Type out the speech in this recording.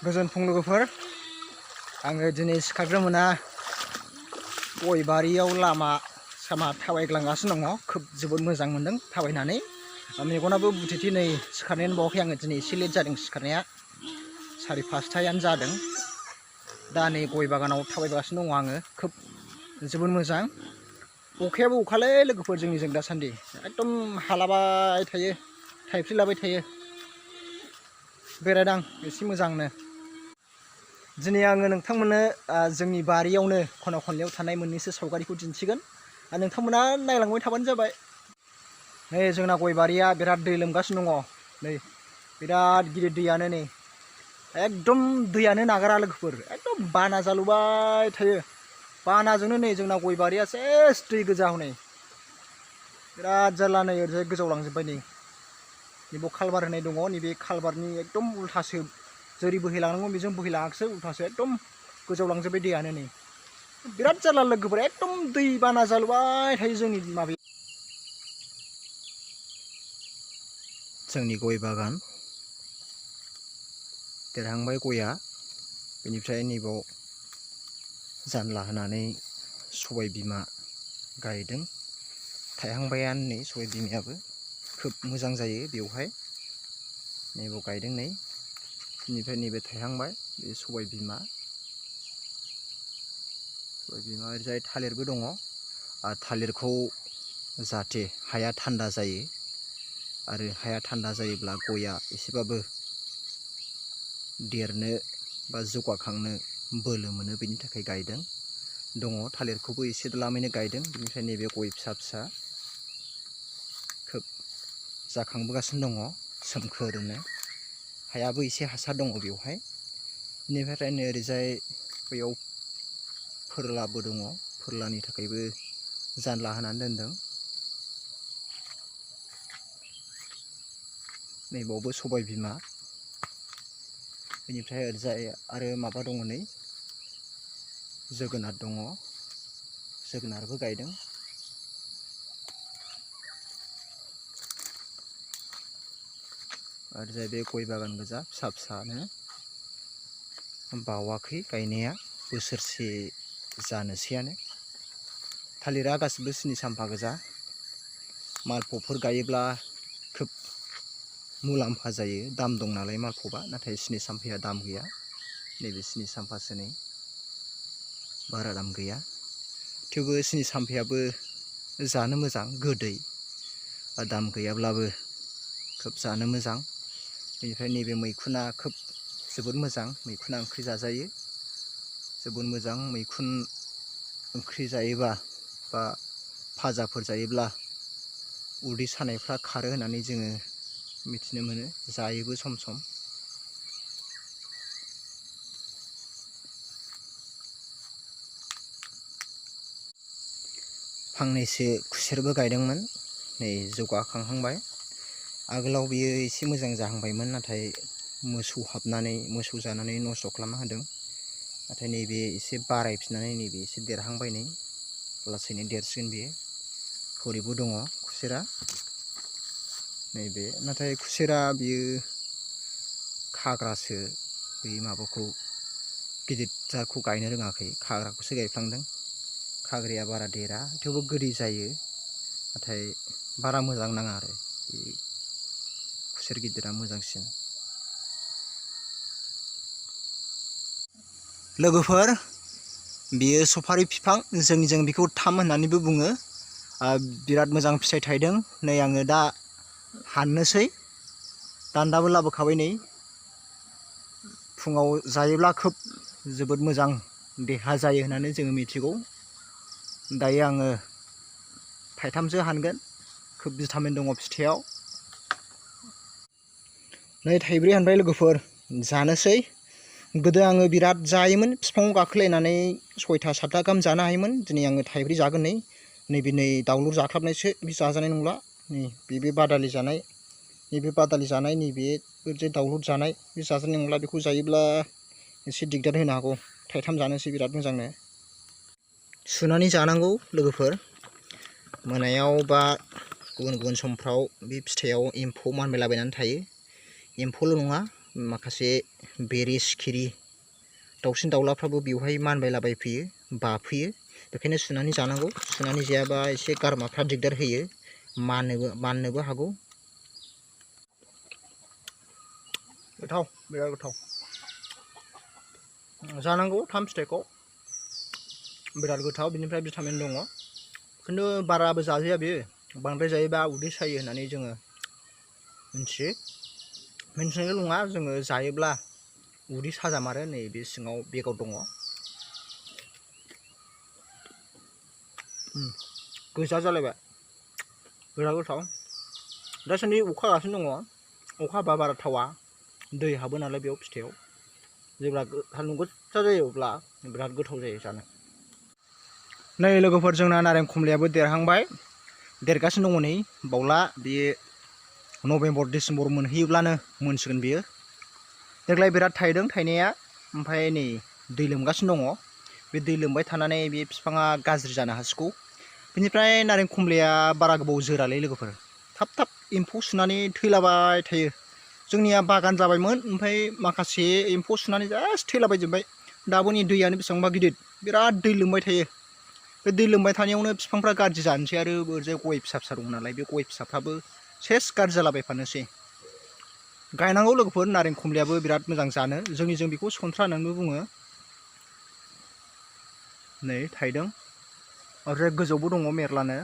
गोजोन फुं लोगोफोर आङो दिनै सिखारग्रोमोना गय बारियाव लामा सामा थाबायग्लांगासिनो दङ। खोब जोबोद मोजां मोनदों थाबायनानै। मेगनाबो बुथेथि नै सिखारनायानो बावाखै आङो दिनै एसे लेट जादों सिखारनाया 5:30 जादों। दा नै गय बागानाव थाबायगासिनो दङ आङो। खोब जोबोद मोजां। अखायाबो अखालै लोगोफोर जोंनिजों दासान्दि एकदम हालाबाय थायो थाइफ्रिलाबाय थायो। बेरायदां एसे मोजांनो। दिनै आङो नोंथांमोननो जोंनि बारियावनो खना खनलायाव थानाय मोननैसो सावगारिखौ दिन्थिगोन। नोंथांमोना नायलांबाय थाबानो जाबाय। नै जोंना गय बारिया बिराद दै लोमगासिनो दङ। नै बिराद गिदिर दैयानो नै एकदम दैयानो नागारा लोगोफोर एकदम बाना जालुबाय थायो। बानाजोंनो नै जोंना गय बारिया सेस दै गोजा हनै बिराद जारला। नै ओरैजाय गोजावलांजोब्बाय नै नैबाव खालबार होनाय दङ। नैबे खालबारनि एकदम उल्थासो जेरै बोहैलांनांगौ बेजों बोहैलाङाखिसै उल्थासो एकदम गोजावलांजोब्बाय दैयानो नै बिराद जारला लोगोफोर एकदम दै बाना जालुबाय थायो जोंनि माबायाव। जोंनि गय बागान देरहांबाय गया। बेनिफ्राय नैबाव जानला होनानै सबाय बिमा गायदों। थायहांबायानो नै सबाय बिमायाबो खोब मोजां जायो बेवहाय। नैबाव गायदों नै बेनिफ्राय नैबे थायहांबाय बे सबाय बिमा ओरैजाय थालिरबो दङ। थालिरखौ जाहाथे हाया थान्दा जायो आरो हाया थान्दा जायोब्ला गया एसेबाबो देरनो बा जौगाखांनो बोलो मोनो बेनि थाखाय गायदों दङ। थालिरखौबो एसे द्लामैनो गायदों। बेनिफ्राय नैबे गय फिसा फिसा खोब जाखांबोगासिनो दङ सोमखोरनो। हायाबो एसे हासार दङ बेवहाय। बेनिफ्राय नै ओरैजाय बैयाव फोरलाबो दङ। फोरलानि थाखायबो जानला होनानै दोनदों। नैबावबो सबाय बिमा। बेनिफ्राय ओरैजाय आरो माबा दङ नै जोगोनार दङ। जोगोनारबो गायदों। ओरैजाय बे गय बागान गोजा फिसा फिसानो बावाखै गायनाया बोसोरसे जानोसैयानो। थालिरा गासिबो सिनि साम्फा गोजा। मालभगफोर गायोब्ला खोब मुलाम्फा जायो। दाम दं नालाय मालभगआ, नाथाय सिनि साम्फाया दाम गैया। नैबे सिनि साम्फासो नै बारा दाम गैया। थेवबो सिनि साम्फायाबो जानो मोजां गोदै। दाम गैयाब्लाबो खोब जानो मोजां। बेनिफ्राय नैबे मैखुना खोब जोबोद मोजां। मैखुना ओंख्रि जाजायो जोबोद मोजां। मैखुन ओंख्रि जायोबा बा फाजाफोर जायोब्ला उदै सानायफ्रा खारो होननानै जोङो मिथिनो मोनो, जायोबो सम सम। फांनैसो खुसेरबो गायदोंमोन नै जौगाखांहांबाय। आगोलाव बियो एसे मोजां जाहांबायमोन, नाथाय मोसौ हाबनानै मोसौ जानानै नस्थ' खालामना होदों। नाथाय नैबे एसे बारायफिननानै नैबे एसे देरहांबाय नै लासैनो देरसिगोन बेयो। हरैबो दङ खुसेरा नैबे। नाथाय खुसेरा बियो खाग्रासो, बै माबाखौ गिदिर जातखौ गायनो रोङाखै, खाग्राखौसो गायफ्लांदों। खाग्राया बारा देरा थेवबो गोदै जायो, नाथाय बारा मोजां नाङा आरो बे खुसेर गिदिरा मोजांसिन। लोगोफोर बियो सफारि बिफां, जों बेखौ थाम होननानैबो बुङो। बिराद मोजां फिथाइ थायदों। नै आङो दा हाननोसै, दान्दाबो लाबोखाबाय नै। फुङाव जायोब्ला खोब जोबोद मोजां देहा जायो होननानै जोङो मिथिगौ। दायो आङो थाइथामसो हानगोन। खोब भिटामिन दङ फिथाइयाव। नै थाइब्रै हानबाय लोगोफोर, जानोसै। गोदो आङो बिराद जायोमोन, बिफाङाव गाखोलायनानै 6टा 7टा गाहाम जानो हायोमोन। दिनै आङो थाइब्रै जागोन नै। नैबे नै दाउलुर जाख्लाबनायसो, बे जाजानाय नंला। नै बे बादालि जानाय, नैबे बादालि जानाय, नैबे ओरैजाय दाउलुर जानाय, बे जाजानाय नंला। बेखौ जायोब्ला एसे दिगदार होनो हागौ। थाइथाम जानोसै बिराद मोजांनो। सुनानै जानांगौ लोगोफोर। मोनायाव बा गुबुन गुबुन समफ्राव बे फिथाइयाव एम्फौ मानबायलाबायनानै थायो। एम्फौल' नङा, माखासे बेरे सिखिरि दाउसिन दाउलाफ्राबो बेवहाय मानबायलाबायफैयो बाफैयो बेखायनो सुनानै जानांगौ सुनानै जायाबा एसे गारमाफ्रा दिगदार होयो माननोबो हागौ गोथाव बिराद गोथाव जानांगौ थाम फिथाइखौ बिराद गोथाव बिनिफ्राय भिटामिन दङ खिन्थु बाराबो जाजाया बेयो बांद्राय जायोबा उदै सायो होननानै जोङो मिथियो मिथिनायल' नङा जोङो जायोब्ला उदै साजामारो नै बे सिङाव बेगर दङ गोजा जालायबाय बिराद गोथाव दासान्दि अखा हागासिनो दङ अखा हाबा बारा थावा दै हाबो नालाय बेयाव फिथाइयाव जेब्ला सान्दुं गोसा जायो अब्ला बिराद गोथाव जायो जानो नै लोगोफोर जोंना नारें खमलायाबो देरहांबाय देरगासिनो दङ नै बावला बेयो नभेम्बर डिसेम्बर मोनहैयोब्लानो मोनसिगोन बियो देग्लाय बिराद थायदों थायनाया ओमफ्राय नै दै लोमगासिनो दङ बे दै लोमबाय थानानै बे बिफाङा गाज्रि जानो हासिगौ बिनिफ्राय नारें खमलाया बारा गोबाव जोरालै लोगोफोर थाब थाब एम्फौ सुनानै थैलाबाय थायो जोंनिया बागान जाबायमोन ओमफ्राय माखासे एम्फौ सुनानै जास्ट थैलाबायजोब्बाय दाबो नै दैयानो बेसेबांबा गिदिर बिराद दै लोमबाय थायो बे दै लोमबाय थानायावनो बिफांफ्रा गाज्रि जानोसै आरो ओरैजाय गय फिसा फिसा दं नालाय बे गय फिसाफ्राबो सेस गाज्रि जालाबायफानोसै गायनांगौ लोगोफोर नारें खमलायाबो बिराद मोजां जानो जोंनिजों बेखौ सन्थ्रा होननानैबो बुङो नै थायदों ओमफ्राय गोजौबो दङ मेरलानो